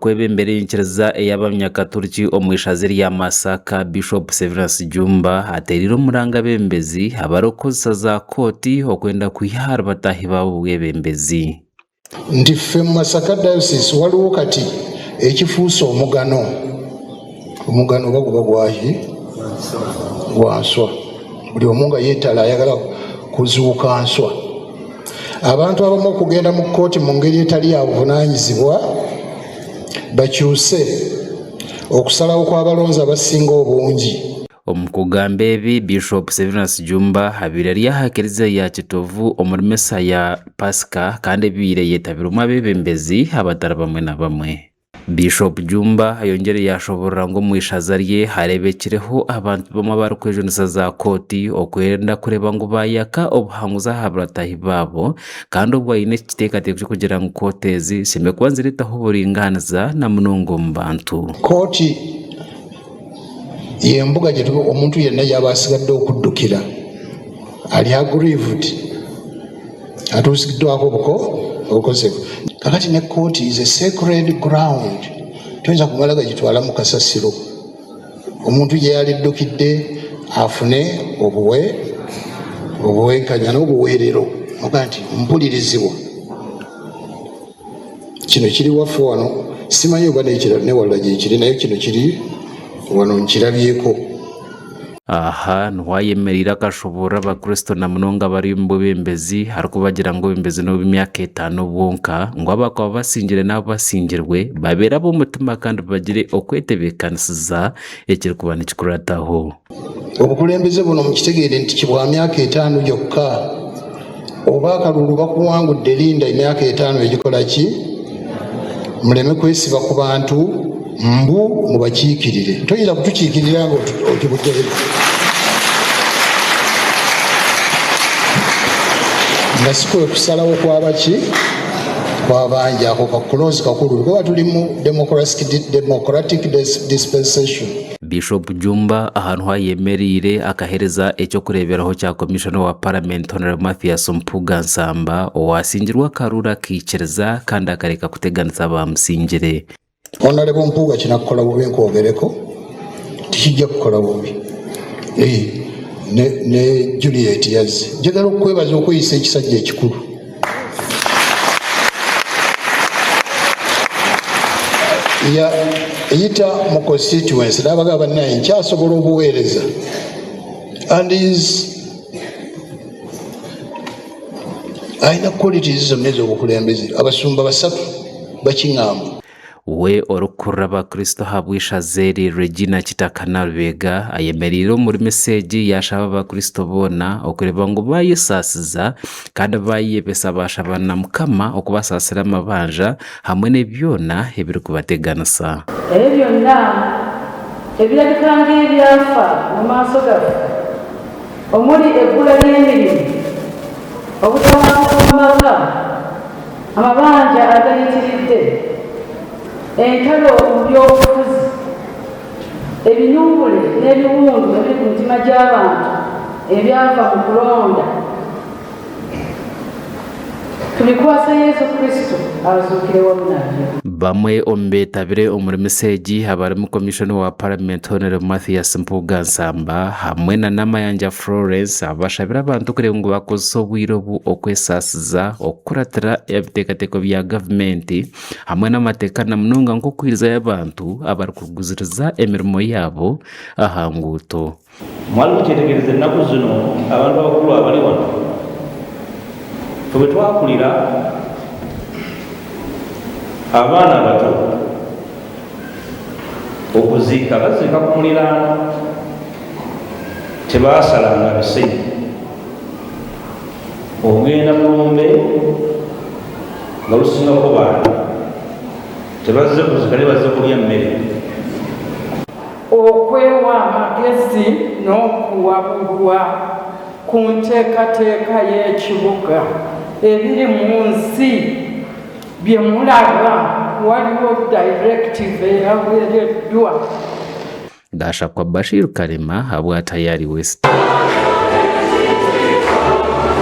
Orikwebembera enyikiriza ey'abanyakaturiki omu ishaza erya Masaka, Bishop Severus Jjumba ateereire omuranga abeebembezi abarikukozesa za kooti okwenda kwiha ahari bataahi baabo obwebembezi. Nti ffe mu Masaka Diocese waliwo kati ekifuuse omugano, omugano oba guba gwaki? Gwa nswa. Buli omu nga yeetala ayagala kuzuuka nswa. Abantu abamu okugenda mu kkooti mu ngeri etali ya buvunaanyizibwa bakyuse okusalawo kw'abalonzi abasinga obungi. Omu kugamba ebi, Bishop Severus Jjumba abaire ari aha Klezia ya Kitovu omuri misa ya Pasika kandi ebaire eyetabirwemu abeebembezi abatari bamwe na bamwe. Bishop Jjumba ayongyire yaashoboorora ngu omu ishaza rye hareebekireho abantu bamwe abarikwejunisa za kooti okwenda kureeba ngu baayaka obuhanguzi aha bataahi baabo kandi obwo aine ekiteekateeko ky'okugira ngu kooti ezi zishemereire kuba nizireetaho oburingaaniza na munonga omu bantu. Kooti y'embuga gye omuntu yenna yaaba asigadde okuddukira ali aggrieved atuusiddwako obuko obukosefu. Kakati ne kooti is a sacred ground, toyinza kumala gagitwala mu kasasiro omuntu gye yaliddukidde afune obuwe obuwenkanya n'obuweerero oga nti mpulirizibwa. Kino kiri waffe wano simanyi oba nekirala newalala gyekiri naye kino kiri wano nkirabyeko. Aha niho ayemereire akashoboorora Abakristo na munonga abari omu bwebembezi arikubagira ngu obwebembezi n'obw'emyaka etaano bwonka, ngu abakuba basingire n'abu basingirwe babeere ab'omutima kandi bagire okwetebeekanisiza ekirikuba nikikurataho. Obukulembeze buno mukitegeere nti kibwa myaka etaano gyokka. Oba akalulu bakuwangudde linda emyaka etaano egikola ki? Muleme kwesiba ku bantu mbu mubakiikirire. Toyinza kutukiikirira nga otubuddeyo. Nga si kwe kusalawo kwabaki kwabangi ako ka clause kakulu kuba tuli mu democratic dispensation. Bishop Jjumba aha niho ayemereire akaheereza eky'okureeberaho kya Komishona wa Paramenti Hon. Mathias Mpuuga Nsamba owasingirwe akaruuru akaikiriza kandi akareka kuteganisa abaamusingire. Honarebo Mpuuga kinakukola bubi nkwogereko tikijja kukola bubi ne, ne Juliet yazze njagala okukwebaza okweyisa ekisajja ekikulu. Yayita mu constituency n'abagamba bannaye nkyasobola obuweereza and is alina qualities zonna ez'obukulembeze abasumba basatu bakiŋŋamba. We orikukurira abakristo ahabw'eishaza eri Regina Kitaka Nalubega ayemereire omuri misa egi yaashaba abakristo boona okureeba ngu baayesaasiza kandi baayeyebesa baashaba na Mukama okubasaasira amabanja hamwe n'ebi byona ebirikubateganisa. Ebyo byonna ebirabika ng'ebyafa mu maaso gaffe omuli ebbula ly'emirimu, obutabanguko mu maka, amabanja agayitiridde, entalo mu by'obufuzi, ebinuubule n'ebiwundu ebiri ku mitima gy'abantu ebyava mu kulonda, Tubikwase Yesu Kristo azuukire wamu nabyo. Bamwe omu beetabire omuri misa egi abarimu Komishona wa Paramenti Hon. Mathias Mpuuga Nsamba hamwe na Namayanja Florence bashabire abantu kureeba ngu bakozesa obwire obu okwesaasiza, okukuratira ebiteekateeko bya gavumenti hamwe n'amateeka na munonga nk'okwirizayo abantu abarikuguziriza emirimo yaabo aha nguuto. Mwali mukyetegereza ennaku zino abantu abakulu abali wano ffe bwe twakulira abaana abato okuziika baziika ku muliraano tebaasalanga bisenyi ogenda mu lumbe nga lusingako baana tebazze kuzika naye bazze kulya mmere. Okwewa amagezi n'okuwabulwa ku nteekateeka y'ekibuga ebiri mu nsi bye mulaba waliwo directive eyaweereddwa. Gashakwa Bashir Karema ahabwa Tayari West.